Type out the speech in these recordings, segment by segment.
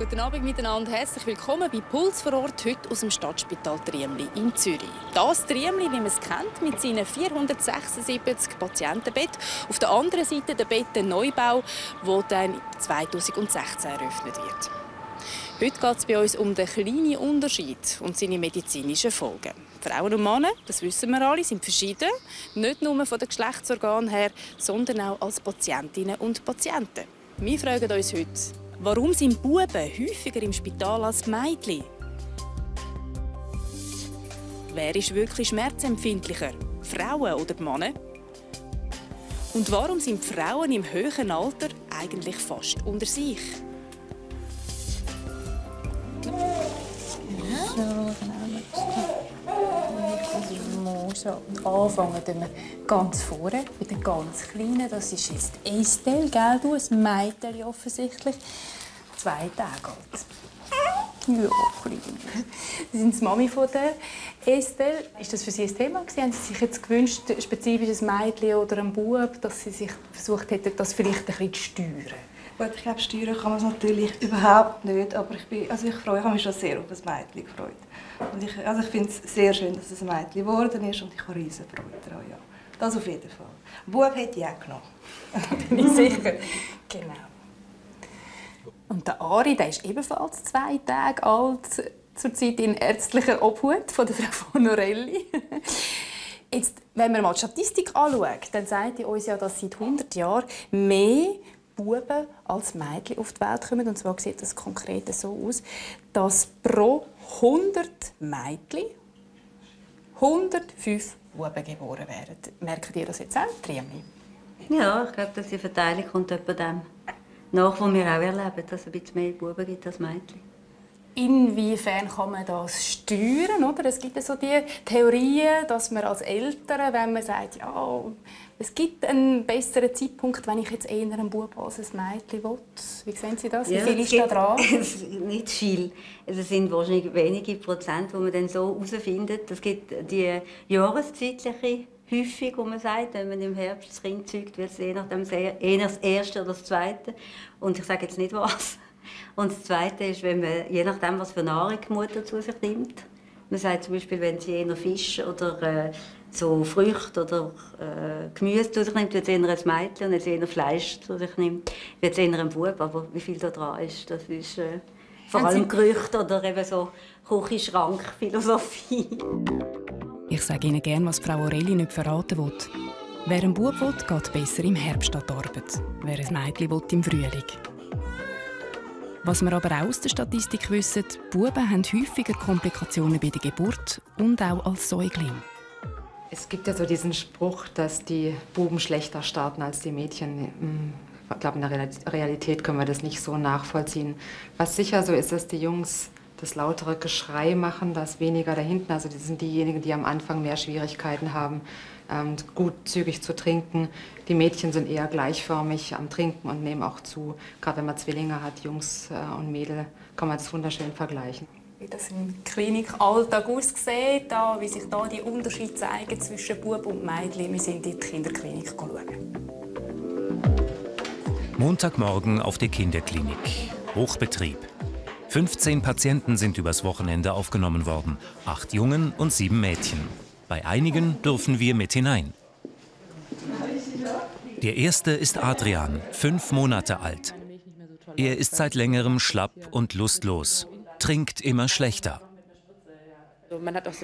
Guten Abend miteinander. Herzlich willkommen bei Puls vor Ort, heute aus dem Stadtspital Triemli in Zürich. Das Triemli, wie man es kennt, mit seinen 476 Patientenbetten. Auf der anderen Seite der Bettenneubau, der dann 2016 eröffnet wird. Heute geht es bei uns um den kleinen Unterschied und seine medizinischen Folgen. Frauen und Männer, das wissen wir alle, sind verschieden. Nicht nur von den Geschlechtsorganen her, sondern auch als Patientinnen und Patienten. Wir fragen uns heute, warum sind Buben häufiger im Spital als Mädchen? Wer ist wirklich schmerzempfindlicher? Frauen oder Männer? Und warum sind Frauen im höheren Alter eigentlich fast unter sich? Anfangen wir ganz vorne, bei den ganz Kleinen. Das ist jetzt Estelle, gell, du, ein Mädchen offensichtlich. 2 Tage alt. Ja, klein. Sie sind die Mami von der Estelle. Ist das für Sie ein Thema gewesen? Haben Sie sich jetzt gewünscht, ein spezifisches Mädchen oder ein Bub, dass Sie sich versucht hätten, das vielleicht ein bisschen zu steuern? Gut, ich glaube, steuern kann man es natürlich überhaupt nicht, aber ich habe mich schon sehr auf ein Mädchen gefreut. Und ich finde es sehr schön, dass es ein Mädchen geworden ist und ich habe riesen Freude daran. Ja. Das auf jeden Fall. Ein Bub hätte ich auch genommen. Bin ich sicher. Genau. Und der Ari, der ist ebenfalls 2 Tage alt, zurzeit in ärztlicher Obhut von der Frau von Norelli. Jetzt, wenn man mal die Statistik anschaut, dann sagt die uns ja, dass seit 100 Jahren mehr Buben als Mädchen auf die Welt kommen. Und zwar sieht das konkret so aus, dass pro 100 Mädchen 105 Buben geboren werden. Merkt ihr das jetzt auch, Triemli? Ja, ich glaube, dass die Verteilung kommt etwa dem nach, was wir auch erleben, dass es ein bisschen mehr Buben gibt als Mädchen. Inwiefern kann man das steuern? Oder? Es gibt ja so die Theorien, dass man als Eltern, wenn man sagt, ja, es gibt einen besseren Zeitpunkt, wenn ich jetzt eher einen Bub als ein Mädchen will. Wie sehen Sie das? Wie viel ist da dran? Nicht viel. Es sind wahrscheinlich wenige Prozent, die man dann so herausfindet. Es gibt die jahreszeitliche Häufig, wo man sagt, wenn man im Herbst das Kind zeugt, wird es je nachdem eher das erste oder das zweite. Und ich sage jetzt nicht was. Und das Zweite ist, wenn man, je nachdem, was für Nahrung die Mutter zu sich nimmt. Man sagt zum Beispiel, wenn sie eher Fisch oder so Früchte oder Gemüse zu sich nimmt, wird es eher ein Mädchen. Und wenn sie eher Fleisch zu sich nimmt, wird es eher ein Bub. Aber wie viel da dran ist, das ist vor allem Gerüchte oder eben so Küchenschrank-Philosophie. Ich sage Ihnen gerne, was Frau Orelli nicht verraten will. Wer einen Bub will, geht besser im Herbst an die Arbeit. Wer ein Mädchen will, im Frühling. Was wir aber auch aus der Statistik wissen, Buben haben häufiger Komplikationen bei der Geburt und auch als Säugling. Es gibt ja so diesen Spruch, dass die Buben schlechter starten als die Mädchen. Ich glaube, in der Realität können wir das nicht so nachvollziehen. Was sicher so ist, dass die Jungs das lautere Geschrei machen, das weniger da hinten. Also das sind diejenigen, die am Anfang mehr Schwierigkeiten haben, gut zügig zu trinken. Die Mädchen sind eher gleichförmig am Trinken und nehmen auch zu. Gerade wenn man Zwillinge hat, Jungs und Mädel, kann man das wunderschön vergleichen. Wie das im Klinikalltag aussieht, wie sich da die Unterschiede zeigen zwischen Bub und Mädchen. Wir sind in die Kinderklinik schauen. Montagmorgen auf der Kinderklinik. Hochbetrieb. 15 Patienten sind übers Wochenende aufgenommen worden. 8 Jungen und 7 Mädchen. Bei einigen dürfen wir mit hinein. Der erste ist Adrian, 5 Monate alt. Er ist seit längerem schlapp und lustlos, trinkt immer schlechter. Man hat auch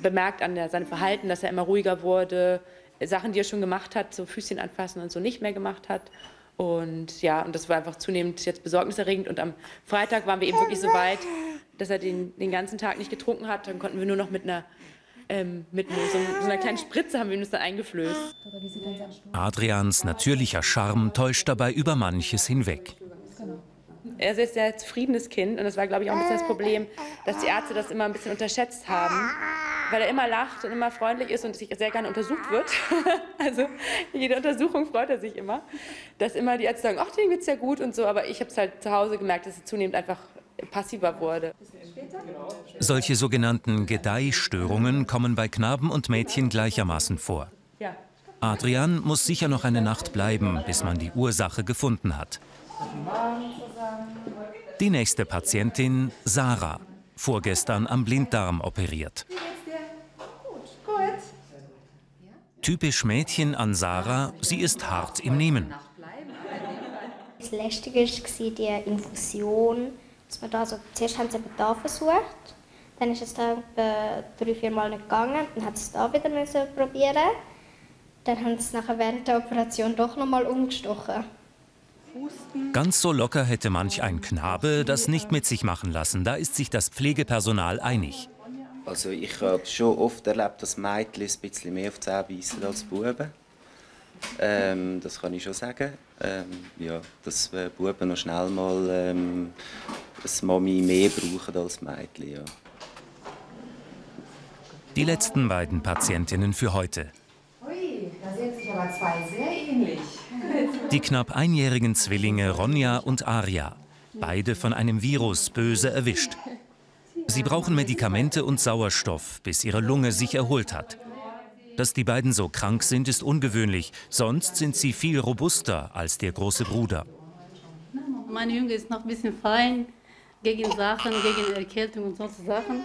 bemerkt an seinem Verhalten, dass er immer ruhiger wurde. Sachen, die er schon gemacht hat, so Füßchen anfassen und so nicht mehr gemacht hat. Und ja, und das war einfach zunehmend jetzt besorgniserregend. Und am Freitag waren wir eben wirklich so weit, dass er den ganzen Tag nicht getrunken hat. Dann konnten wir nur noch mit so einer kleinen Spritze haben wir ihn das dann eingeflößt. Adrians natürlicher Charme täuscht dabei über manches hinweg. Er ist ein sehr zufriedenes Kind und das war, glaube ich, auch ein bisschen das Problem, dass die Ärzte das immer ein bisschen unterschätzt haben, weil er immer lacht und immer freundlich ist und sich sehr gerne untersucht wird. Also in jeder Untersuchung freut er sich immer, dass immer die Ärzte sagen, ach, denen geht's ja gut und so, aber ich habe es halt zu Hause gemerkt, dass er zunehmend einfach passiver wurde. Solche sogenannten Gedeihstörungen kommen bei Knaben und Mädchen gleichermaßen vor. Adrian muss sicher noch eine Nacht bleiben, bis man die Ursache gefunden hat. Die nächste Patientin, Sarah, vorgestern am Blinddarm operiert. Typisch Mädchen an Sarah, sie ist hart im Nehmen. Das Lästige war die Infusion. Dass wir da zuerst haben sie da versucht, dann ist es da 3-4 Mal nicht gegangen, dann hat sie es da wieder probieren. Dann haben sie es nachher während der Operation doch noch mal umgestochen. Ganz so locker hätte manch ein Knabe das nicht mit sich machen lassen. Da ist sich das Pflegepersonal einig. Also ich habe schon oft erlebt, dass Mädchen ein bisschen mehr auf die Zähne beißen als Buben. Das kann ich schon sagen. Ja, dass Buben noch schnell mal eine Mami mehr brauchen als Mädchen. Ja. Die letzten beiden Patientinnen für heute. Ui, da sind sich aber zwei sehr ähnlich. Die knapp einjährigen Zwillinge Ronja und Arja. Beide von einem Virus böse erwischt. Sie brauchen Medikamente und Sauerstoff, bis ihre Lunge sich erholt hat. Dass die beiden so krank sind, ist ungewöhnlich. Sonst sind sie viel robuster als der große Bruder. Meine Junge ist noch ein bisschen fein gegen Sachen, gegen Erkältung und solche Sachen.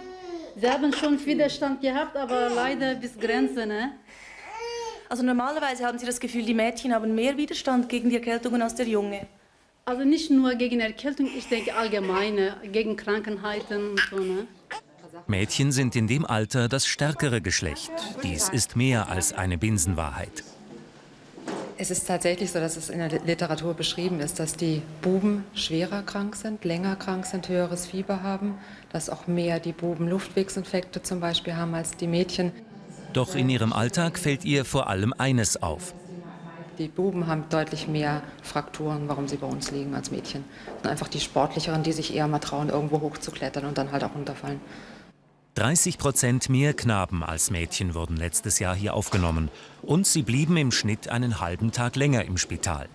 Sie haben schon Widerstand gehabt, aber leider bis Grenze, ne? Also normalerweise haben Sie das Gefühl, die Mädchen haben mehr Widerstand gegen die Erkältungen als der Junge? Also nicht nur gegen Erkältung, ich denke allgemeine, gegen Krankheiten und so, ne? Mädchen sind in dem Alter das stärkere Geschlecht. Dies ist mehr als eine Binsenwahrheit. Es ist tatsächlich so, dass es in der Literatur beschrieben ist, dass die Buben schwerer krank sind, länger krank sind, höheres Fieber haben, dass auch mehr die Buben Luftwegsinfekte zum Beispiel haben als die Mädchen. Doch in ihrem Alltag fällt ihr vor allem eines auf. Die Buben haben deutlich mehr Frakturen, warum sie bei uns liegen, als Mädchen. Das sind einfach die Sportlicheren, die sich eher mal trauen, irgendwo hochzuklettern und dann halt auch runterfallen. 30% mehr Knaben als Mädchen wurden letztes Jahr hier aufgenommen. Und sie blieben im Schnitt einen halben Tag länger im Spital.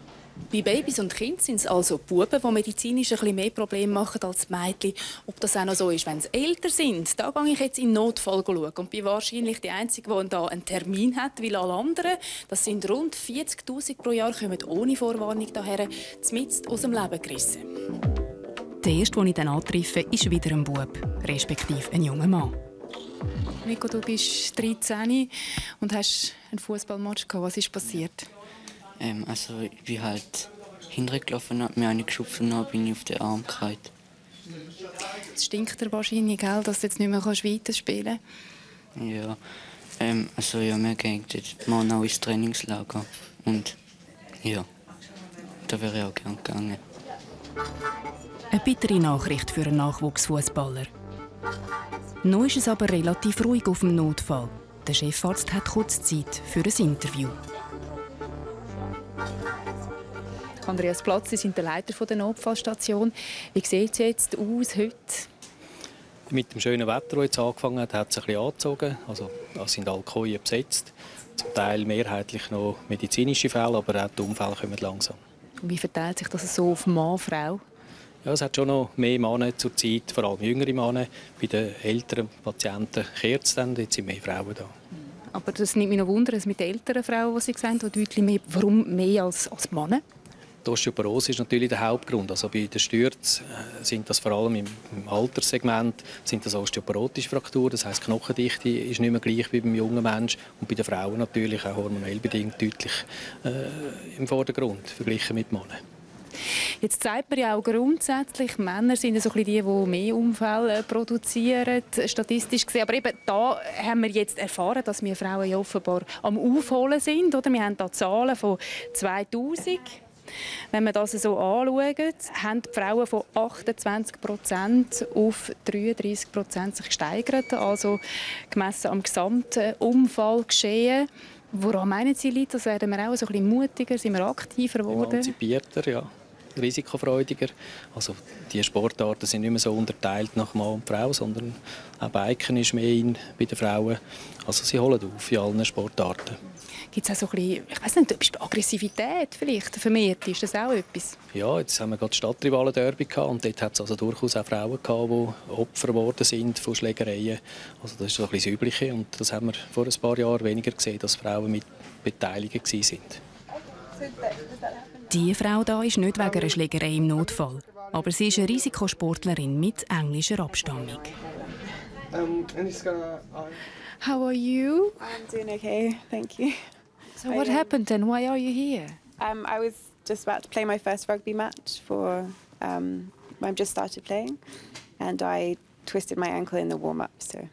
Bei Babys und Kindern sind es also Buben, die medizinisch ein bisschen mehr Probleme machen als Mädchen. Ob das auch noch so ist, wenn sie älter sind, da gehe ich jetzt im Notfall schauen. Und bin wahrscheinlich die Einzige, die da einen Termin hat, weil alle anderen, das sind rund 40'000 pro Jahr, kommen ohne Vorwarnung daher, mitten aus dem Leben gerissen. Der erste, den ich dann antreffe, ist wieder ein Bub, respektive ein junger Mann. Nico, du bist 13 und hast einen Fußballmatch gehabt. Was ist passiert? Also ich bin halt hintergelaufen, habe mir eine geschupft und dann bin ich auf den Arm gefallen. Es stinkt dir wahrscheinlich, gell, dass du jetzt nicht mehr weiterspielen kannst. Ja, also ja, wir gehen jetzt morgen auch ins Trainingslager und ja, da wäre ich auch gerne gegangen. Eine bittere Nachricht für einen Nachwuchsfußballer. Noch ist es aber relativ ruhig auf dem Notfall. Der Chefarzt hat kurz Zeit für ein Interview. Andreas Platz, Sie sind der Leiter der Notfallstation. Wie sieht es jetzt aus heute? Mit dem schönen Wetter, das jetzt angefangen hat, hat es ein bisschen angezogen. Also, es sind alle Kojen besetzt. Zum Teil mehrheitlich noch medizinische Fälle, aber auch die Unfälle kommen langsam. Wie verteilt sich das so auf Mann, Frau? Ja, es hat schon noch mehr Männer zur Zeit, vor allem jüngere Männer. Bei den älteren Patienten kehrt es dann, jetzt sind mehr Frauen da. Aber das nimmt mich noch Wunder, dass mit den älteren Frauen, die Sie gesagt haben, deutlich mehr, warum mehr als Männer? Die Osteoporose ist natürlich der Hauptgrund. Also bei den Stürzen sind das vor allem im Alterssegment sind das osteoporotische Frakturen. Das heisst, die Knochendichte ist nicht mehr gleich wie beim jungen Menschen. Und bei den Frauen natürlich auch hormonell bedingt deutlich im Vordergrund verglichen mit Männern. Jetzt sagt man ja auch grundsätzlich, Männer sind so ein bisschen die mehr Unfälle produzieren, statistisch gesehen. Aber eben da haben wir jetzt erfahren, dass wir Frauen ja offenbar am Aufholen sind. Oder? Wir haben da Zahlen von 2000. Wenn wir das so anschauen, haben die Frauen von 28% auf 33% sich gesteigert. Also gemessen am gesamten Unfallgeschehen. Woran meinen Sie, liegt das? Werden wir auch so ein bisschen mutiger, sind wir aktiver geworden? Emanzipierter, ja. Risikofreudiger. Also die Sportarten sind nicht mehr so unterteilt nach Mann und Frau, sondern auch Biken ist mehr in bei den Frauen. Also sie holen auf in allen Sportarten. Gibt es auch so ein bisschen, ich weiss nicht, Aggressivität vielleicht vermehrt? Ist das auch etwas? Ja, jetzt haben wir gerade das Stadtrivalen-Derby gehabt und dort hat es also durchaus auch Frauen gehabt, die Opfer geworden sind von Schlägereien. Also das ist so ein bisschen das Übliche und das haben wir vor ein paar Jahren weniger gesehen, dass Frauen mit beteiligt waren. Die Frau da ist nicht wegen einer Schlägerei im Notfall. Aber sie ist eine Risikosportlerin mit englischer Abstammung. How are you? I'm doing okay, thank you. So what happened then? Why are you here? I was just about to play my first rugby match for. I've just started playing, and I twisted my ankle in the warm-up. So.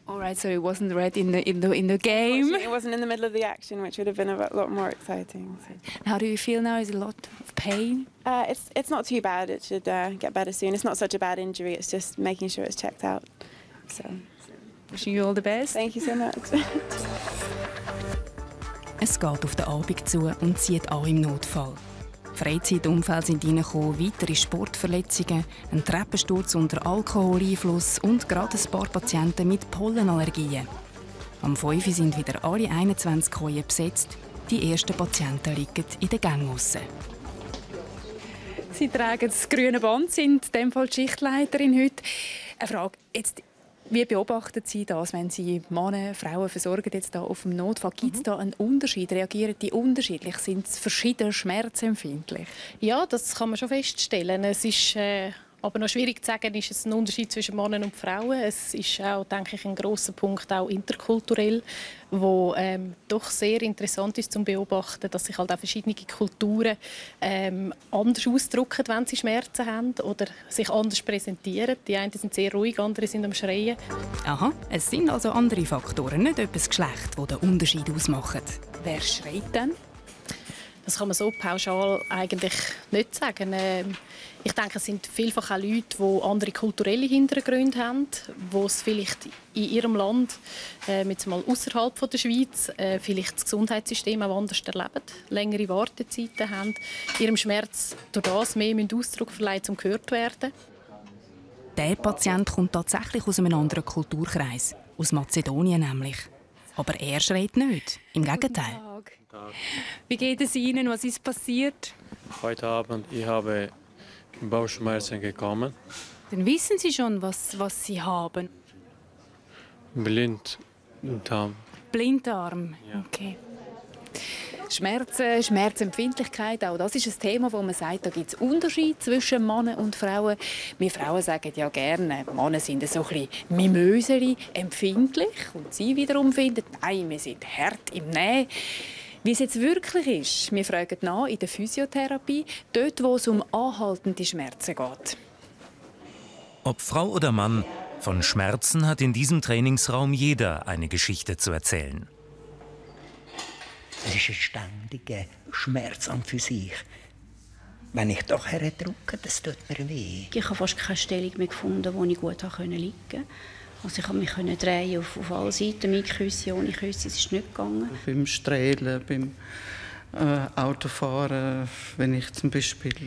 All right, so it wasn't right in the game. It wasn't in the middle of the action, which would have been a lot more exciting. So. How do you feel now? Is it a lot of pain? It's not too bad. It should get better soon. It's not such a bad injury. It's just making sure it's checked out. So. Wishing you all the best. Thank you so much. Es geht auf den Abend zu und zieht an im Notfall. Freizeitunfälle sind reingekommen, weitere Sportverletzungen, ein Treppensturz unter Alkoholeinfluss und gerade ein paar Patienten mit Pollenallergien. Am 5 Uhr sind wieder alle 21 Kojen besetzt. Die ersten Patienten liegen in den Gängen aussen. Sie tragen das grüne Band, sind in dem Fall die Schichtleiterin heute. Eine Frage, jetzt, wie beobachten Sie das, wenn Sie Männer, Frauen versorgen jetzt da auf dem Notfall? Gibt es da einen Unterschied? Reagieren die unterschiedlich? Sind sie verschieden schmerzempfindlich? Ja, das kann man schon feststellen. Es ist aber noch schwierig zu sagen, ist es ein Unterschied zwischen Männern und Frauen. Es ist auch, denke ich, ein grosser Punkt auch interkulturell, wo doch sehr interessant ist zu beobachten, dass sich halt auch verschiedene Kulturen anders ausdrücken, wenn sie Schmerzen haben oder sich anders präsentieren. Die einen sind sehr ruhig, andere sind am Schreien. Aha, es sind also andere Faktoren, nicht etwas Geschlecht, die den Unterschied ausmachen. Wer schreit denn? Das kann man so pauschal eigentlich nicht sagen. Ich denke, es sind vielfach auch Leute, die andere kulturelle Hintergründe haben, die es vielleicht in ihrem Land, jetzt mal außerhalb der Schweiz, vielleicht das Gesundheitssystem auch anders erleben, längere Wartezeiten haben, ihrem Schmerz durch das mehr Ausdruck verleihen, um gehört zu werden. Der Patient kommt tatsächlich aus einem anderen Kulturkreis, aus Mazedonien nämlich. Aber er schreit nicht, im Gegenteil. Wie geht es Ihnen? Was ist passiert? Heute Abend habe ich Bauchschmerzen bekommen. Dann wissen Sie schon, was Sie haben. Blinddarm. Blinddarm, ja. Okay. Schmerzen, Schmerzempfindlichkeit, auch das ist ein Thema, wo man sagt, da gibt es Unterschiede zwischen Männern und Frauen. Wir Frauen sagen ja gerne, Männer sind so ein bisschen mimöseli, empfindlich. Und sie wiederum finden, nein, wir sind hart im Nähen. Wie es jetzt wirklich ist, wir fragen nach in der Physiotherapie, dort, wo es um anhaltende Schmerzen geht. Ob Frau oder Mann, von Schmerzen hat in diesem Trainingsraum jeder eine Geschichte zu erzählen. Es ist ein ständiger Schmerz an für sich. Wenn ich doch herdrücke, das tut mir weh. Ich habe fast keine Stellung mehr gefunden, wo ich gut liegen konnte. Also ich konnte mich drehen auf alle Seiten mit Küsse, ohne Küsse, es ist nicht gegangen. Beim Strählen, beim Autofahren, wenn ich zum Beispiel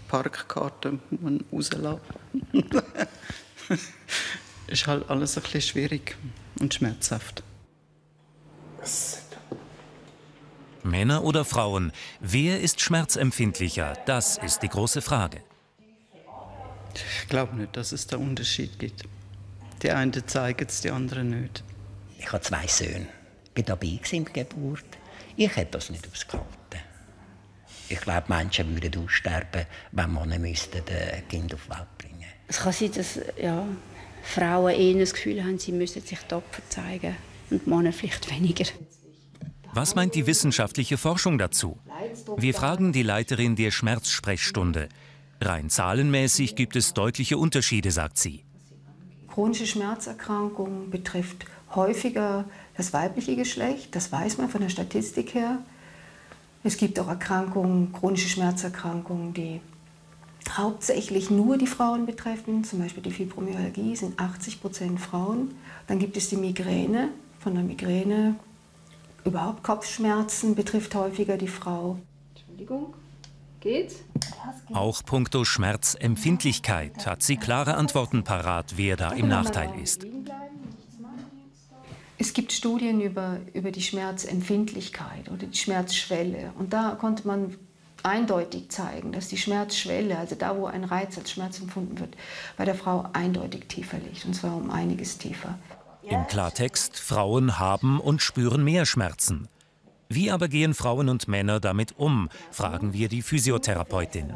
Parkkarten rauslasse. Ist halt alles ein bisschen schwierig und schmerzhaft. Männer oder Frauen, wer ist schmerzempfindlicher? Das ist die große Frage. Ich glaube nicht, dass es da Unterschied gibt. Die einen zeigen es, die anderen nicht. Ich habe 2 Söhne. Ich war dabei in der Geburt. Ich hätte das nicht ausgehalten. Ich glaube, Menschen würden aussterben, wenn Männer ein Kind auf die Welt bringen müssten. Es kann sein, dass Frauen eher das Gefühl haben, sie müssen sich tapfer zeigen und Männer vielleicht weniger. Was meint die wissenschaftliche Forschung dazu? Wir fragen die Leiterin der Schmerzsprechstunde. Rein zahlenmäßig gibt es deutliche Unterschiede, sagt sie. Chronische Schmerzerkrankung betrifft häufiger das weibliche Geschlecht, das weiß man von der Statistik her. Es gibt auch Erkrankungen, chronische Schmerzerkrankungen, die hauptsächlich nur die Frauen betreffen, zum Beispiel die Fibromyalgie, sind 80% Frauen. Dann gibt es die Migräne, von der Migräne überhaupt Kopfschmerzen betrifft häufiger die Frau. Entschuldigung, geht's? Auch puncto Schmerzempfindlichkeit hat sie klare Antworten parat, wer da im Nachteil ist. Es gibt Studien über die Schmerzempfindlichkeit oder die Schmerzschwelle. Und da konnte man eindeutig zeigen, dass die Schmerzschwelle, also da, wo ein Reiz als Schmerz empfunden wird, bei der Frau eindeutig tiefer liegt, und zwar um einiges tiefer. Im Klartext, Frauen haben und spüren mehr Schmerzen. Wie aber gehen Frauen und Männer damit um, fragen wir die Physiotherapeutin.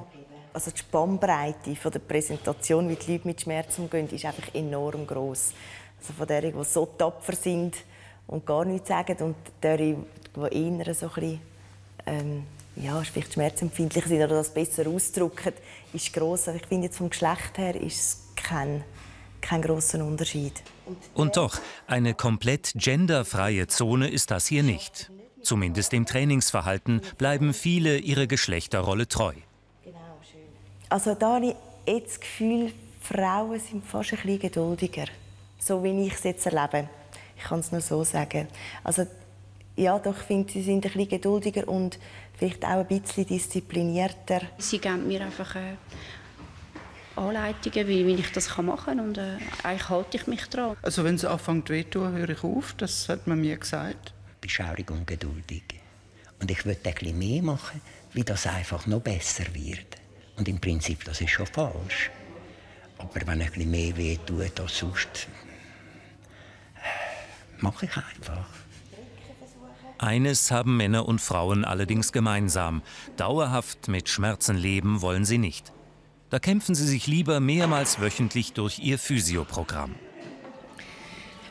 Also die Spannbreite von der Präsentation, wie die Leute mit Schmerz umgehen, ist einfach enorm gross. Also von denen, die so tapfer sind und gar nichts sagen, und deren, die eher so ein bisschen, vielleicht schmerzempfindlich sind oder das besser ausdrücken, ist gross. Also ich finde, jetzt vom Geschlecht her ist es kein grosser Unterschied. Und doch, eine komplett genderfreie Zone ist das hier nicht. Zumindest im Trainingsverhalten bleiben viele ihrer Geschlechterrolle treu. Also da habe ich jetzt das Gefühl, Frauen sind fast ein bisschen geduldiger. So wie ich es jetzt erlebe. Ich kann es nur so sagen. Also, ja, doch, ich finde, sie sind ein bisschen geduldiger und vielleicht auch ein bisschen disziplinierter. Sie geben mir einfach Anleitungen, wie ich das machen kann, und eigentlich halte ich mich daran. Also wenn es anfängt weh zu tun, höre ich auf, das hat man mir gesagt. Beschaurig und geduldig. Und ich würde ein bisschen mehr machen, wie das einfach noch besser wird. Und im Prinzip, das ist schon falsch. Aber wenn ein bisschen mehr weh tut als sonst, mache ich einfach. Eines haben Männer und Frauen allerdings gemeinsam. Dauerhaft mit Schmerzen leben wollen sie nicht. Da kämpfen sie sich lieber mehrmals wöchentlich durch ihr Physioprogramm.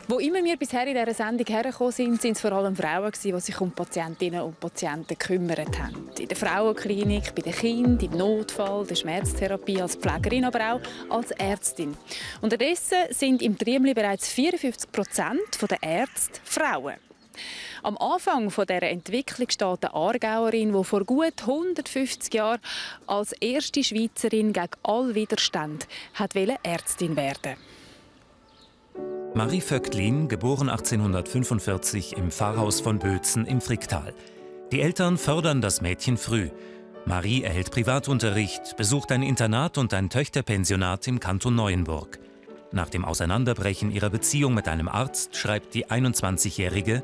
Wo immer wir bisher in dieser Sendung hergekommen sind, sind es vor allem Frauen, die sich um Patientinnen und Patienten gekümmert haben. In der Frauenklinik, bei den Kindern, im Notfall, der Schmerztherapie, als Pflegerin, aber auch als Ärztin. Unterdessen sind im Triemli bereits 54% der Ärzte Frauen. Am Anfang dieser Entwicklung steht eine Aargauerin, die vor gut 150 Jahren als erste Schweizerin gegen all Widerstand Ärztin werden wollte. Marie Vögtlin, geboren 1845 im Pfarrhaus von Bözen im Fricktal. Die Eltern fördern das Mädchen früh. Marie erhält Privatunterricht, besucht ein Internat und ein Töchterpensionat im Kanton Neuenburg. Nach dem Auseinanderbrechen ihrer Beziehung mit einem Arzt schreibt die 21-Jährige: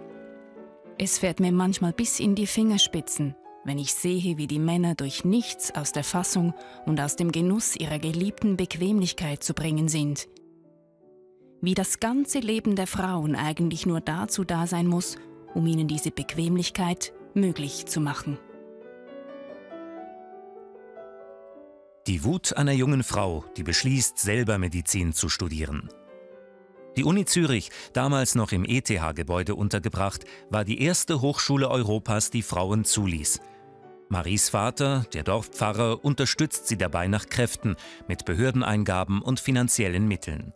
Es fährt mir manchmal bis in die Fingerspitzen, wenn ich sehe, wie die Männer durch nichts aus der Fassung und aus dem Genuss ihrer geliebten Bequemlichkeit zu bringen sind. Wie das ganze Leben der Frauen eigentlich nur dazu da sein muss, um ihnen diese Bequemlichkeit möglich zu machen. Die Wut einer jungen Frau, die beschließt, selber Medizin zu studieren. Die Uni Zürich, damals noch im ETH-Gebäude untergebracht, war die erste Hochschule Europas, die Frauen zuließ. Maries Vater, der Dorfpfarrer, unterstützt sie dabei nach Kräften mit Behördeneingaben und finanziellen Mitteln.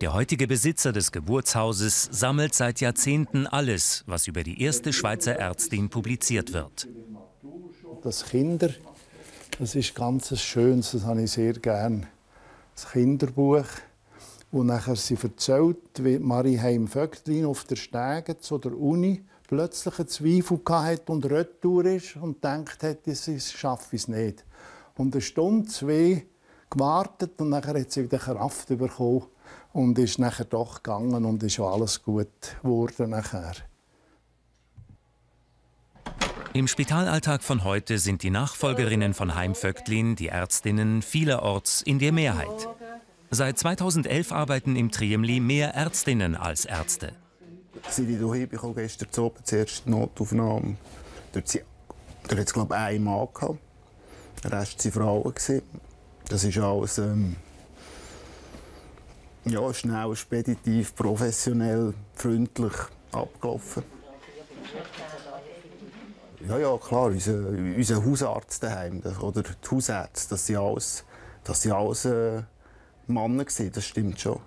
Der heutige Besitzer des Geburtshauses sammelt seit Jahrzehnten alles, was über die erste Schweizer Ärztin publiziert wird. Das Kinder, das ist ganz schön, das habe ich sehr gern. Das Kinderbuch, wo nachher sie erzählt, wie Marie Vögtlin auf der Stege zu der Uni plötzlich einen Zweifel hatte und retour ist und gedacht hat, ich schaffe es nicht. Und eine Stunde, zwei gewartet und nachher hat sie wieder Kraft bekommen und ist nachher doch gegangen und ist alles gut geworden nachher. Im Spitalalltag von heute sind die Nachfolgerinnen von Vögtlin, die Ärztinnen, vielerorts in der Mehrheit. Seit 2011 arbeiten im Triemli mehr Ärztinnen als Ärzte. Seit ich hierher bin, gestern Abend zuerst die Notaufnahme. Dort hat es, glaube ich, einen Mann gehabt. Der Rest waren Frauen. Das ist alles schnell, speditiv, professionell, freundlich abgelaufen. Ja, klar, unser Hausarzt daheim oder die Hausärzte, das sind alles Männer gewesen, das stimmt schon.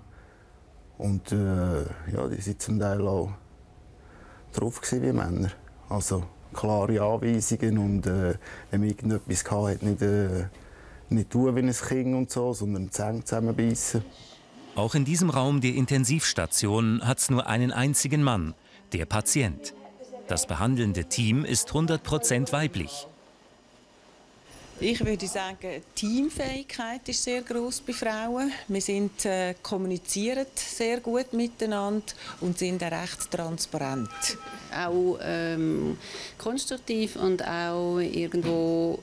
Und die waren zum Teil auch drauf wie Männer. Also klare Anweisungen und wenn irgendetwas hatte, nicht tun wie ein Kind und so, sondern die Zähne zusammenbeissen. Auch in diesem Raum der Intensivstation hat es nur einen einzigen Mann, der Patient. Das behandelnde Team ist 100% weiblich. Ich würde sagen, die Teamfähigkeit ist sehr groß bei Frauen. Wir kommunizieren sehr gut miteinander und sind auch recht transparent. Auch konstruktiv und auch irgendwo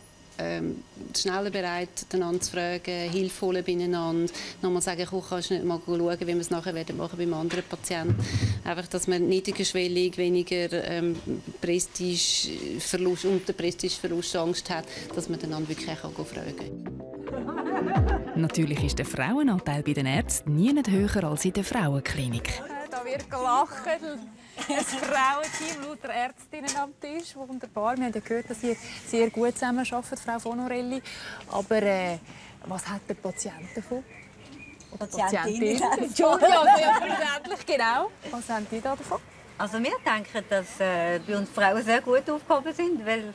schneller bereit, einander zu fragen, Hilfe holen beieinander, nochmal sagen, kannst du nicht mal schauen, wie wir es nachher machen beim anderen Patienten. Einfach, dass man niedrigschwellig weniger Prestigeverlust und den Prestigeverlust Angst hat, dass man einander wirklich auch fragen kann. Natürlich ist der Frauenanteil bei den Ärzten nie höher als in der Frauenklinik. Da wird gelacht. Ein Frauenteam, lauter Ärztinnen am Tisch. Wunderbar. Wir haben ja gehört, dass ihr sehr gut zusammenarbeitet, Frau von Orelli. Aber was hat der Patient davon? Patientin. Entschuldigung, selbstverständlich, genau. Was haben die da davon? Also wir denken, dass bei uns Frauen sehr gut aufgehoben sind, weil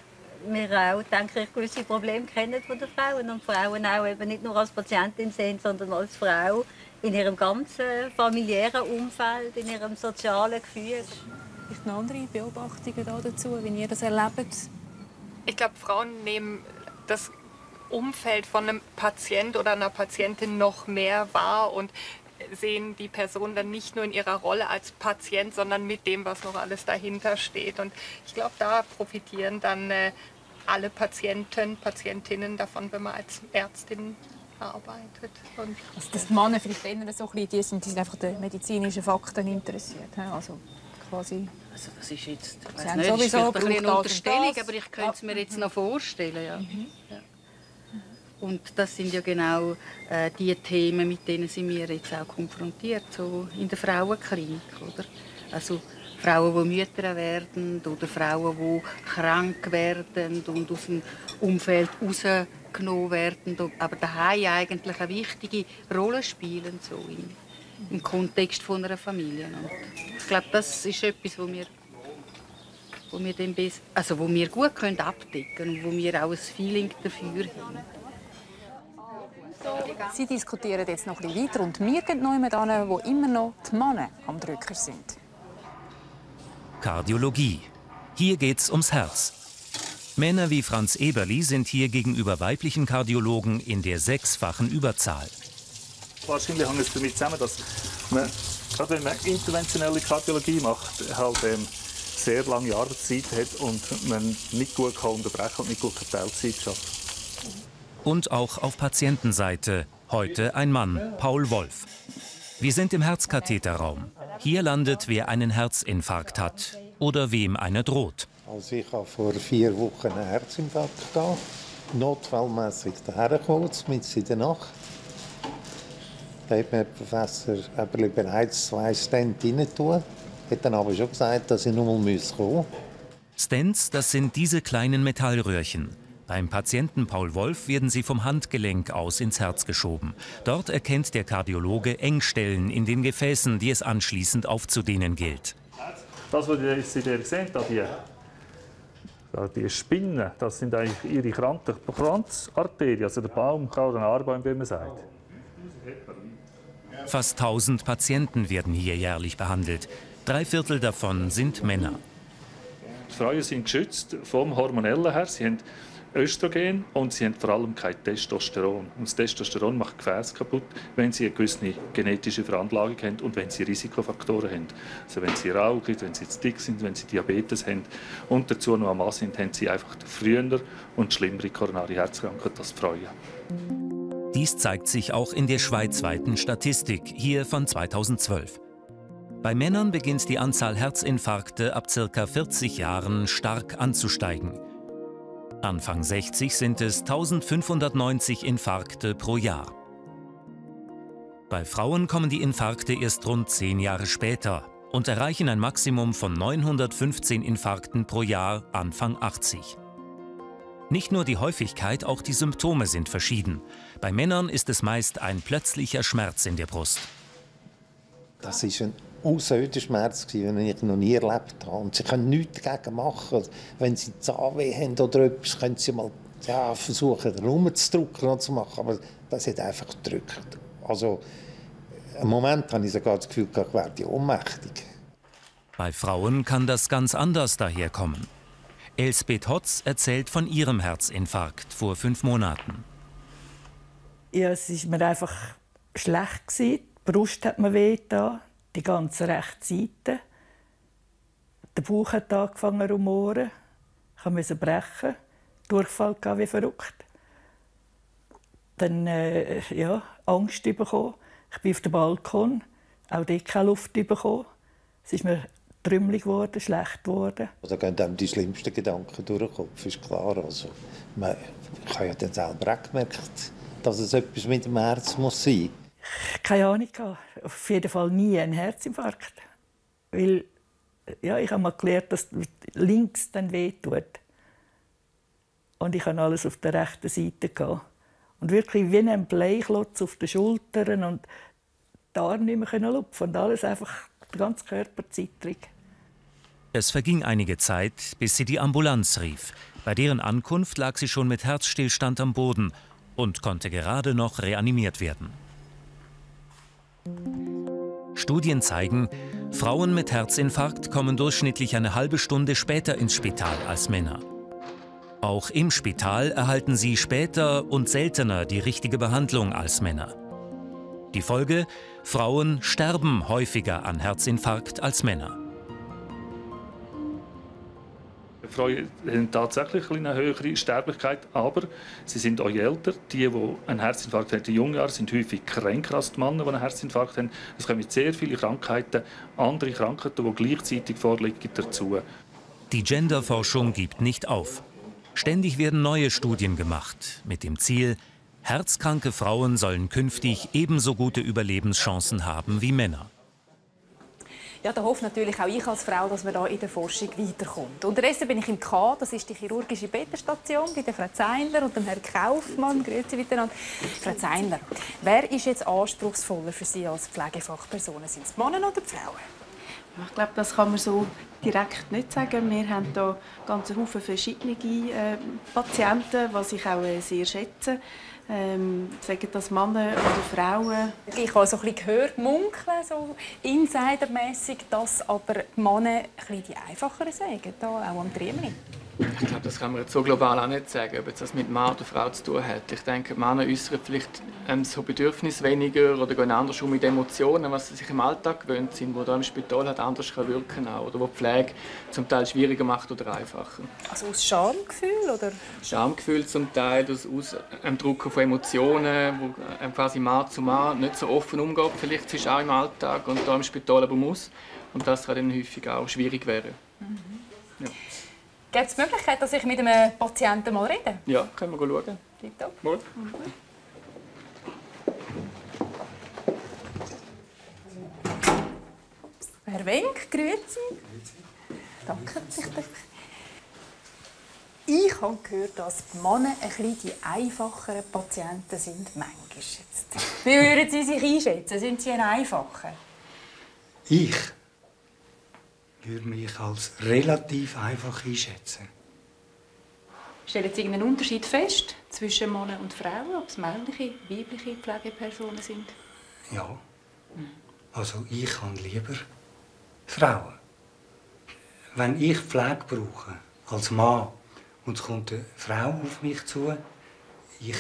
wir auch, denke ich, gewisse Probleme kennen von den Frauen und Frauen auch eben nicht nur als Patientin sehen, sondern als Frau in ihrem ganzen familiären Umfeld, in ihrem sozialen Gefüge. Gibt es noch andere Beobachtungen dazu, wie ihr das erlebt? Ich glaube, Frauen nehmen das Umfeld von einem Patient oder einer Patientin noch mehr wahr und sehen die Person dann nicht nur in ihrer Rolle als Patient, sondern mit dem, was noch alles dahinter steht. Und ich glaube, da profitieren dann alle Patientinnen davon, wenn man als Ärztin arbeitet. Und also, dass die Männer vielleicht eher so ein bisschen, die sind einfach den medizinischen Fakten interessiert. Also quasi. Also das ist jetzt, ich weiss nicht, sowieso das ist eine Unterstellung, das. aber ich könnte es mir jetzt noch vorstellen. Ja. Ja. Und das sind ja genau die Themen, mit denen sind wir jetzt auch konfrontiert, so in der Frauenklinik, oder? Also Frauen, die Mütter werden oder Frauen, die krank werden und aus dem Umfeld rausgenommen werden, aber daheim eigentlich eine wichtige Rolle spielen, so im Kontext von einer Familie. Und ich glaube, das ist etwas, wo wir gut abdecken können und wo wir auch ein Feeling dafür haben. Sie diskutieren jetzt noch ein bisschen weiter und wir gehen noch jemand hin, wo immer noch die Männer am Drücker sind. Kardiologie. Hier geht's ums Herz. Männer wie Franz Eberli sind hier gegenüber weiblichen Kardiologen in der 6-fachen Überzahl. Wahrscheinlich hängt es damit zusammen, dass man, gerade wenn man interventionelle Kardiologie macht, halt sehr lange Arbeitszeit hat und man nicht gut unterbrechen kann und nicht gut Teilzeit schafft. Und auch auf Patientenseite. Heute ein Mann, Paul Wolf. Wir sind im Herzkatheterraum. Hier landet, wer einen Herzinfarkt hat oder wem einer droht. Also ich habe vor 4 Wochen einen Herzinfarkt gehabt. Notfallmässig dahergekommen, mitten in der Nacht. Da hat mir der Professor bereits 2 Stents rein tun. Hat dann aber schon gesagt, dass ich noch mal kommen muss. Stents, das sind diese kleinen Metallröhrchen. Beim Patienten Paul Wolf werden sie vom Handgelenk aus ins Herz geschoben. Dort erkennt der Kardiologe Engstellen in den Gefäßen, die es anschließend aufzudehnen gilt. Das, was Sie hier sehen, die Spinnen, das sind eigentlich Ihre Kranzarterien, also der Baum, wie man sagt. Fast 1000 Patienten werden hier jährlich behandelt. 3/4 davon sind Männer. Die Frauen sind geschützt vom Hormonellen her. Sie haben Östrogen und sie haben vor allem kein Testosteron. Und das Testosteron macht Gefäße kaputt, wenn sie eine gewisse genetische Veranlagung haben und wenn sie Risikofaktoren haben. Also wenn sie rauchen, wenn sie zu dick sind, wenn sie Diabetes haben und dazu noch ein Mann sind, haben sie einfach früher und schlimmere koronare Herzkrankheit als die Frauen. Dies zeigt sich auch in der schweizweiten Statistik, hier von 2012. Bei Männern beginnt die Anzahl Herzinfarkte ab ca. 40 Jahren stark anzusteigen. Anfang 60 sind es 1590 Infarkte pro Jahr. Bei Frauen kommen die Infarkte erst rund 10 Jahre später und erreichen ein Maximum von 915 Infarkten pro Jahr Anfang 80. Nicht nur die Häufigkeit, auch die Symptome sind verschieden. Bei Männern ist es meist ein plötzlicher Schmerz in der Brust. Das ist ein außerirdischer Schmerz, den ich noch nie erlebt habe. Und sie können nichts dagegen machen. Wenn sie Zahnweh haben oder etwas, können sie mal versuchen, rumzudrücken und zu machen. Aber das hat einfach gedrückt. Also, im Moment habe ich sogar das Gefühl, ich werde ohnmächtig. Bei Frauen kann das ganz anders daherkommen. Elsbeth Hotz erzählt von ihrem Herzinfarkt vor 5 Monaten. Ja, es war mir einfach schlecht. Die Brust hat mir wehgetan, die ganze rechte Seite. Der Bauch hat angefangen zu rumoren. Ich musste brechen. Durchfall wie verrückt. Dann Angst bekommen. Ich bin auf dem Balkon, auch dort keine Luft bekommen. Es ist mir trümmelig geworden, schlecht geworden. Da gehen einem die schlimmsten Gedanken durch den Kopf, ist klar. Also, ich habe ja dann selber auch gemerkt, dass es etwas mit dem Herz muss sein muss. Keine Ahnung. Auf jeden Fall nie ein Herzinfarkt. Weil ich habe mal gelernt, dass links dann wehtut. Und ich hatte alles auf der rechten Seite gehabt. Und wirklich wie ein Bleiklotz auf den Schultern und die Arme nicht mehr lupfen. Und alles einfach, der ganze Körper zittrig. Es verging einige Zeit, bis sie die Ambulanz rief. Bei deren Ankunft lag sie schon mit Herzstillstand am Boden und konnte gerade noch reanimiert werden. Studien zeigen, Frauen mit Herzinfarkt kommen durchschnittlich eine halbe Stunde später ins Spital als Männer. Auch im Spital erhalten sie später und seltener die richtige Behandlung als Männer. Die Folge: Frauen sterben häufiger an Herzinfarkt als Männer. Frauen haben tatsächlich eine höhere Sterblichkeit, aber sie sind auch älter. Die einen Herzinfarkt haben in jungen Jahren, sind häufig kränker als die Männer, die einen Herzinfarkt haben. Es kommen sehr viele Krankheiten, andere Krankheiten, die gleichzeitig vorliegen, dazu. Die Genderforschung gibt nicht auf. Ständig werden neue Studien gemacht, mit dem Ziel, herzkranke Frauen sollen künftig ebenso gute Überlebenschancen haben wie Männer. Ja, da hoffe natürlich auch ich als Frau, dass man da in der Forschung weiterkommt. Unterdessen bin ich im K, das ist die chirurgische Betenstation, bei der Frau Zeinler und dem Herrn Kaufmann. Grüezi miteinander. Frau Zeinler, wer ist jetzt anspruchsvoller für Sie als Pflegefachpersonen? Sind es Männer oder Frauen? Ich glaube, das kann man so direkt nicht sagen. Wir haben hier ganz Haufen verschiedene Patienten, was ich auch sehr schätze. Sagen das Männer oder Frauen? Ich habe so ein bisschen gehört, munkeln, so insidermässig, dass aber die Männer die einfacheren sagen, da auch am Triemli. Ich glaube, das kann man jetzt so global auch nicht sagen, ob das mit Mann oder Frau zu tun hat. Ich denke, Männer äußern vielleicht so Bedürfnisse weniger oder gehen anders mit Emotionen, was sie sich im Alltag gewöhnt sind, wo da im Spital halt anders wirken kann oder wo die Pflege zum Teil schwieriger macht oder einfacher. Also aus Schamgefühl oder? Schamgefühl zum Teil, aus einem Druck von Emotionen, wo quasi Mann zu Mann nicht so offen umgeht, vielleicht ist auch im Alltag und da im Spital aber muss. Und das kann dann häufig auch schwierig werden. Ja. Gibt es die Möglichkeit, dass ich mit einem Patienten mal rede? Ja, können wir schauen. Tipptopp. Herr Wenk, grüezi. Danke. Ich habe gehört, dass die Männer die einfacheren Patienten sind. Manchmal jetzt. Wie würden Sie sich einschätzen? Sind Sie ein einfacher? Ich würde mich als relativ einfach einschätzen. Stellen Sie irgendeinen Unterschied fest zwischen Männern und Frauen, ob es männliche, weibliche Pflegepersonen sind? Ja. Also ich kann lieber Frauen. Wenn ich Pflege brauche, als Mann, und es kommt eine Frau auf mich zu, ich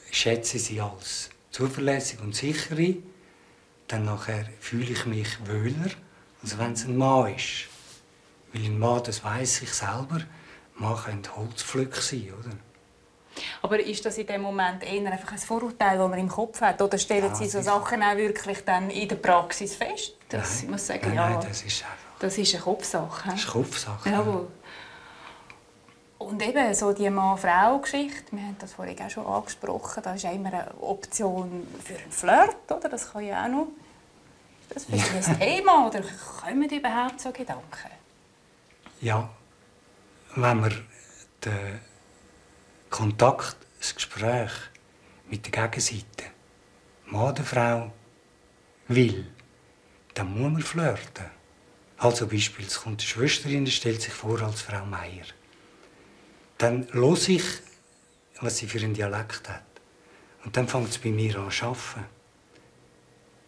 schätze sie als zuverlässig und sicher ein, dann nachher fühle ich mich wohler, als wenn es ein Mann ist. Weil ein Mann, das weiss ich selber, Mann könnte Holzpflück sein, oder? Aber ist das in dem Moment eher einfach ein Vorurteil, das man im Kopf hat? Oder stellen Sie so Sachen auch wirklich dann in der Praxis fest? Das, ich muss sagen, nein, das ist einfach... Das ist eine Kopfsache. Das ist eine Kopfsache. Jawohl. Und eben so die Mann-Frau-Geschichte, wir haben das vorhin auch schon angesprochen, da ist ja immer eine Option für einen Flirt, oder? Das kann ja auch noch... Ist das vielleicht ein Thema, oder kommen überhaupt so Gedanken? Ja, wenn man den Kontakt, das Gespräch mit der Gegenseite, Mann oder Frau, will, dann muss man flirten. Also beispielsweise, es kommt eine Schwesterin, die stellt sich vor als Frau Meier. Dann höre ich, was sie für einen Dialekt hat. Und dann fängt es bei mir an zu arbeiten.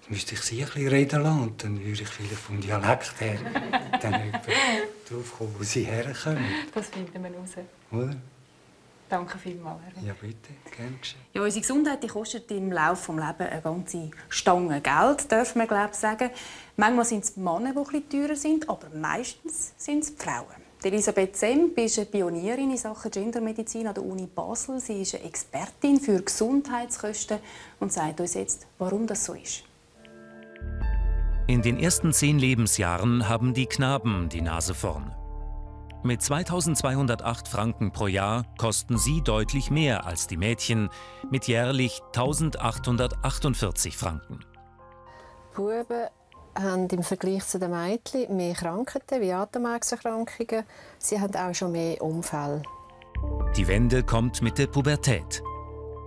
Dann müsste ich sie ein bisschen reden lassen und dann würde ich vielleicht vom Dialekt her dann darauf kommen, wo sie herkommen. Das finden wir raus. Oder? Danke vielmals. Ja, bitte. Gerne geschehen. Ja, unsere Gesundheit die kostet im Laufe des Lebens eine ganze Stange Geld, darf man glaube ich sagen. Manchmal sind es die Männer, die etwas teurer sind, aber meistens sind es die Frauen. Elisabeth Semp ist eine Pionierin in Sachen Gendermedizin an der Uni Basel. Sie ist eine Expertin für Gesundheitskosten und sagt uns jetzt, warum das so ist. In den ersten 10 Lebensjahren haben die Knaben die Nase vorn. Mit 2.208 Franken pro Jahr kosten sie deutlich mehr als die Mädchen mit jährlich 1.848 Franken. Buben haben im Vergleich zu den Mädchen mehr Krankheiten wie Atemwegserkrankungen. Sie haben auch schon mehr Unfälle. Die Wende kommt mit der Pubertät.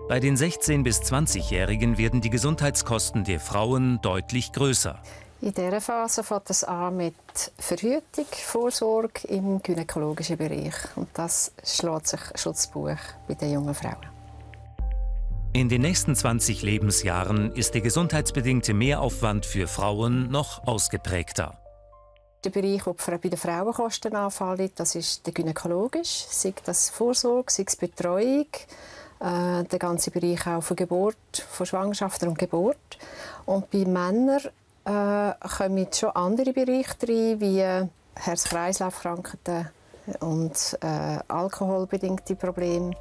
Bei den 16- bis 20-Jährigen werden die Gesundheitskosten der Frauen deutlich größer. In dieser Phase fängt es an mit Verhütung, Vorsorge im gynäkologischen Bereich. Und das schlägt sich schon das Buch bei den jungen Frauen. In den nächsten 20 Lebensjahren ist der gesundheitsbedingte Mehraufwand für Frauen noch ausgeprägter. Der Bereich, der bei den Frauenkosten anfällt, das ist der gynäkologische, sei das Vorsorge, sei es Betreuung, der ganze Bereich auch von Geburt, von Schwangerschaften und Geburt. Und bei Männern kommen schon andere Bereiche rein, wie Herz-Kreislauf-Krankheiten und alkoholbedingte Probleme.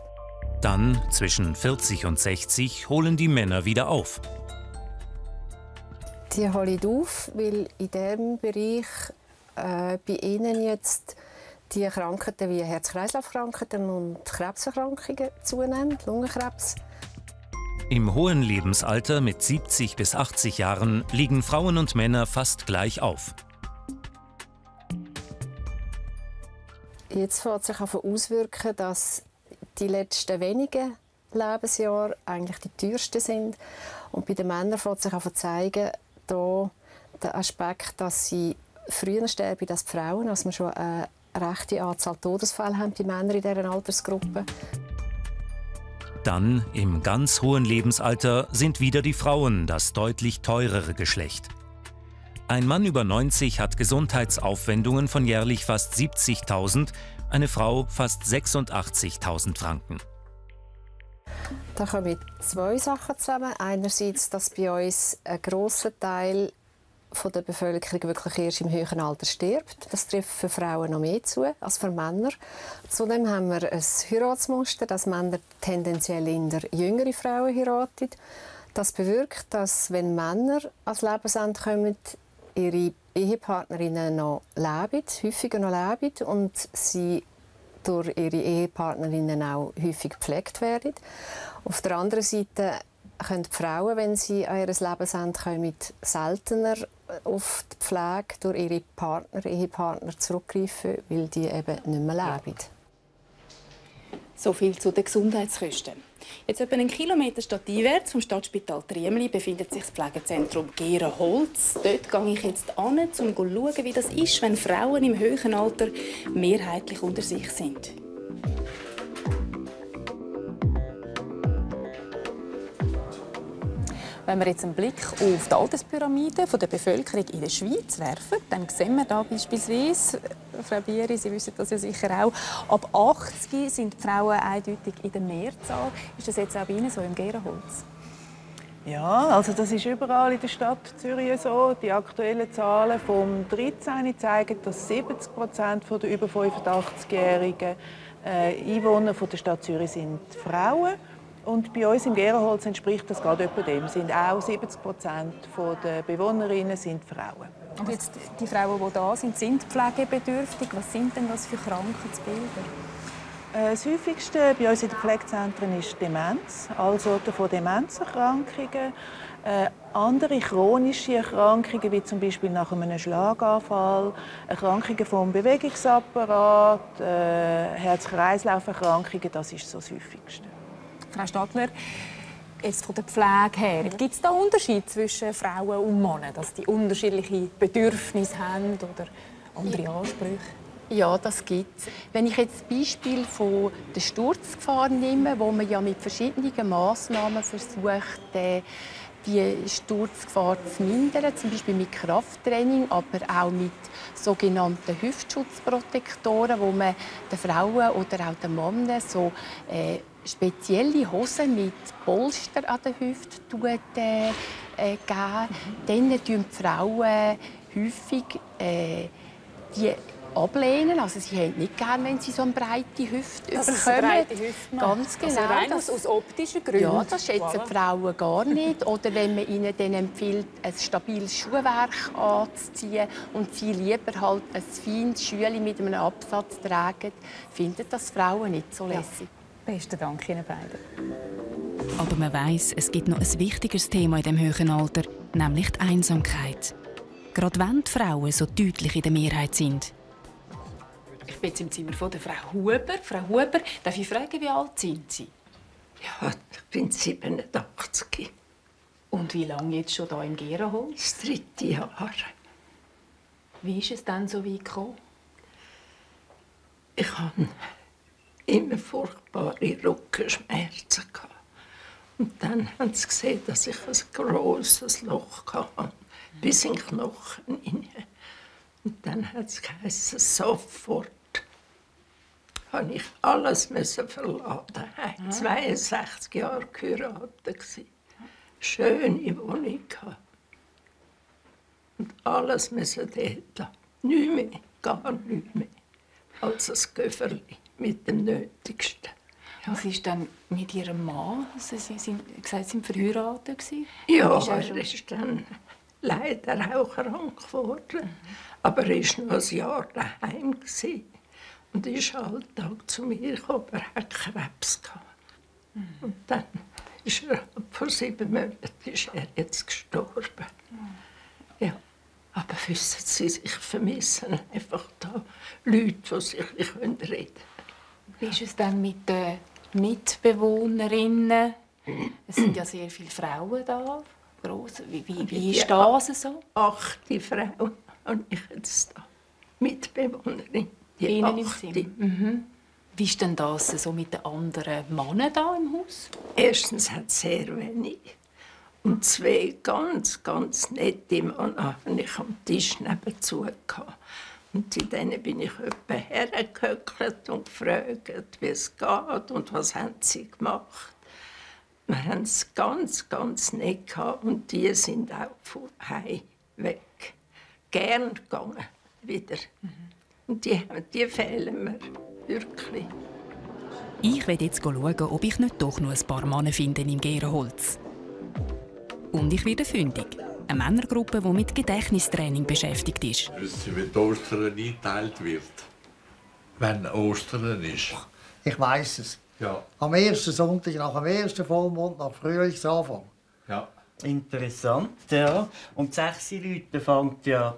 Dann, zwischen 40 und 60, holen die Männer wieder auf. Die holen auf, weil in diesem Bereich bei ihnen jetzt die Krankheiten wie Herz-Kreislauf-Krankheiten und Krebserkrankungen zunehmen, Lungenkrebs. Im hohen Lebensalter mit 70 bis 80 Jahren liegen Frauen und Männer fast gleich auf. Jetzt fängt sich auswirken, dass die letzten wenigen Lebensjahre eigentlich die teuersten sind. Und bei den Männern fängt sich zeigen, da der Aspekt, dass sie früher sterben als die Frauen, dass wir schon eine rechte Anzahl Todesfälle haben bei Männern in dieser Altersgruppe. Dann, im ganz hohen Lebensalter, sind wieder die Frauen das deutlich teurere Geschlecht. Ein Mann über 90 hat Gesundheitsaufwendungen von jährlich fast 70.000, eine Frau fast 86.000 Franken. Da kommen 2 Sachen zusammen. Einerseits, dass bei uns ein grosser Teil der Bevölkerung wirklich erst im höheren Alter stirbt. Das trifft für Frauen noch mehr zu als für Männer. Zudem haben wir ein Heiratsmuster, dass Männer tendenziell eher jüngere Frauen heiraten. Das bewirkt, dass, wenn Männer ans Lebensende kommen, ihre Ehepartnerinnen noch leben, häufiger noch leben und sie durch ihre Ehepartnerinnen auch häufig gepflegt werden. Auf der anderen Seite können die Frauen, wenn sie an ihr Lebensende kommen, seltener auf die Pflege durch ihre Ehepartner zurückgreifen, weil die eben nicht mehr leben. So viel zu den Gesundheitskosten. Jetzt etwa einen Kilometer stadteinwärts vom Stadtspital Triemli befindet sich das Pflegezentrum Gärenholz. Dort gehe ich jetzt hin, um zu schauen, wie das ist, wenn Frauen im höheren Alter mehrheitlich unter sich sind. Wenn wir jetzt einen Blick auf die Alterspyramide der Bevölkerung in der Schweiz werfen, dann sehen wir da beispielsweise, Frau Bieri, Sie wissen das ja sicher auch, ab 80 sind die Frauen eindeutig in der Mehrzahl. Ist das jetzt auch bei Ihnen so im Gärenholz? Ja, also das ist überall in der Stadt Zürich so. Die aktuellen Zahlen vom 13 zeigen, dass 70% der über 85-jährigen Einwohner der Stadt Zürich sind Frauen. Und bei uns im Gärenholz entspricht das gerade etwa dem. Sind auch 70% der Bewohnerinnen sind Frauen. Und jetzt die Frauen, die da sind pflegebedürftig. Was sind denn das für Krankheitsbilder? Das häufigste bei uns in den Pflegezentren ist Demenz, also von Demenzerkrankungen. Andere chronische Erkrankungen, wie zum Beispiel nach einem Schlaganfall, Erkrankungen vom Bewegungsapparat, Herz-Kreislauf-Erkrankungen, das ist so das häufigste. Frau Stadler, jetzt von der Pflege her, gibt es da Unterschiede zwischen Frauen und Männern, dass die unterschiedliche Bedürfnisse haben oder andere Ansprüche? Ja, das gibt es. Wenn ich jetzt das Beispiel von der Sturzgefahr nehme, wo man ja mit verschiedenen Massnahmen versucht, die Sturzgefahr zu mindern, zum Beispiel mit Krafttraining, aber auch mit sogenannten Hüftschutzprotektoren, wo man den Frauen oder auch den Männern so spezielle Hosen mit Polster an der Hüfte geben. Dann tun die Frauen häufig die ablehnen. Also sie haben nicht gern, wenn sie so eine breite Hüfte bekommen. Breite Hüfte Ganz genau. Also rein aus optischen Gründen. Ja, das schätzen die Frauen gar nicht. Oder wenn man ihnen dann empfiehlt, ein stabiles Schuhwerk anzuziehen und sie lieber halt ein feines Schüli mit einem Absatz tragen, finden das Frauen nicht so lässig. Ja. Besten Dank Ihnen beiden. Aber man weiss, es gibt noch ein wichtiges Thema in diesem höheren Alter, nämlich die Einsamkeit. Gerade wenn die Frauen so deutlich in der Mehrheit sind. Ich bin jetzt im Zimmer von der Frau Huber. Frau Huber, darf ich fragen, wie alt sind Sie? Ja, ich bin 87. Und wie lange jetzt schon hier im Gärenholz? Das 3. Jahr. Wie ist es dann so weit gekommen? Ich hatte immer furchtbare Rückenschmerzen. Und dann haben sie gesehen, dass ich ein grosses Loch hatte, bis in den Knochen hinein. Und dann hat es geheißen, sofort habe ich alles verlassen. 62 Jahre geheiratet. Schöne Wohnung. Und alles müssen dort lassen. Nichts mehr, gar nichts mehr. Als ein Göfferli mit dem Nötigsten. Was ist dann mit Ihrem Mann? Also Sie sind verheiratet? Ja, er ist dann leider auch krank geworden. Aber er war noch ein Jahr daheim und ist Alltag zu mir gekommen. Er hatte Krebs. Und dann ist er vor 7 Monaten ist er jetzt gestorben. Ja. Aber wissen Sie, ich vermisse einfach da Leute, die sich reden können. Wie ist es dann mit den Mitbewohnerinnen? Es sind ja sehr viele Frauen da. Wie ist das so? 8 Frauen habe ich jetzt da. Mitbewohnerin. Die 8. Wie ist denn das so mit den anderen Männern da im Haus? Erstens hat es sehr wenig. Und 2 ganz, ganz nette Männer habe ich am Tisch nebenzu gehabt. Und zu denen bin ich etwa hergehöckelt und gefragt, wie es geht und was haben sie gemacht. Wir haben es ganz, ganz nett gehabt und die sind auch von Hause weg. Gern gegangen wieder. Und die fehlen mir wirklich. Ich werde jetzt schauen, ob ich nicht doch noch ein paar Männer finde im Gärenholz. Und ich werde fündig. Eine Männergruppe, die mit Gedächtnistraining beschäftigt ist. Wissen Sie, wie die Ostern eingeteilt wird? Wenn Ostern ist. Ich weiss es. Ja. Am ersten Sonntag nach dem ersten Vollmond, nach Frühlingsanfang. Ja. Interessant, ja. Und 6 Leute fängt ja...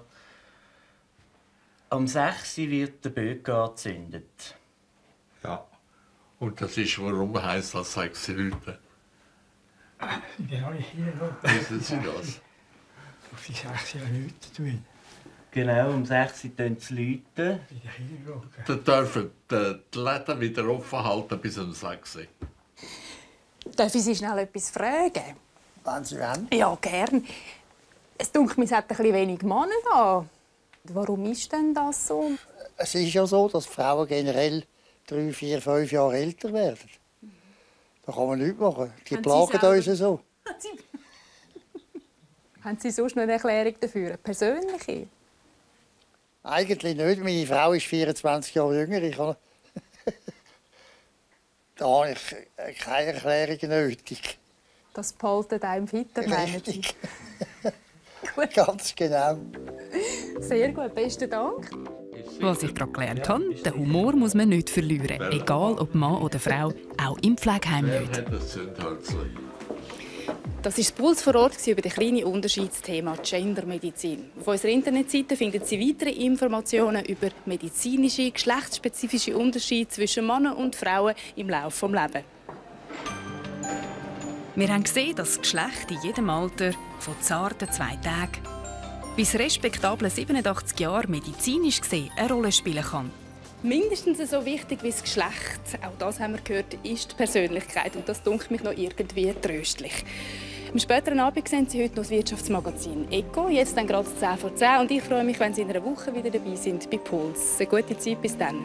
Am 6 wird der Böck angezündet. Ja. Und das ist, warum heisst das 6 Leute? Ja, hier noch. Wissen Sie das? Auf die 6 Leute tun. Genau, um 6 Uhr läuten. Dann dürfen die Läden wieder offen halten bis um 6 Uhr. Darf ich Sie schnell etwas fragen? Wenn Sie wollen. Ja, gern. Es dunkelt mir, es hat ein bisschen wenig Männer da. Warum ist denn das so? Es ist ja so, dass Frauen generell 3, 4, 5 Jahre älter werden. Da kann man nichts machen. Die plagen uns so. Haben Sie sonst noch eine Erklärung dafür? Eine persönliche? Eigentlich nicht. Meine Frau ist 24 Jahre jünger. Da habe ich keine Erklärung nötig. Das behaltet einem fitter, meinen Sie? Gut. Ganz genau. Sehr gut, besten Dank. Was ich gerade gelernt habe, den Humor muss man nicht verlieren. Egal ob Mann oder Frau, auch im Pflegeheim nicht. Das war das Puls vor Ort über den kleinen Unterschiedsthema Gendermedizin. Auf unserer Internetseite finden Sie weitere Informationen über medizinische, geschlechtsspezifische Unterschiede zwischen Männern und Frauen im Laufe des Lebens. Wir haben gesehen, dass das Geschlecht in jedem Alter, von zarten 2 Tagen bis respektablen 87 Jahren medizinisch gesehen eine Rolle spielen kann. Mindestens so wichtig wie das Geschlecht, auch das haben wir gehört, ist die Persönlichkeit. Und das dunkelt mich noch irgendwie tröstlich. Am späteren Abend sehen Sie heute noch das Wirtschaftsmagazin «Eco». Jetzt dann gerade 10 vor 10. Und ich freue mich, wenn Sie in einer Woche wieder dabei sind bei Puls. Eine gute Zeit bis dann.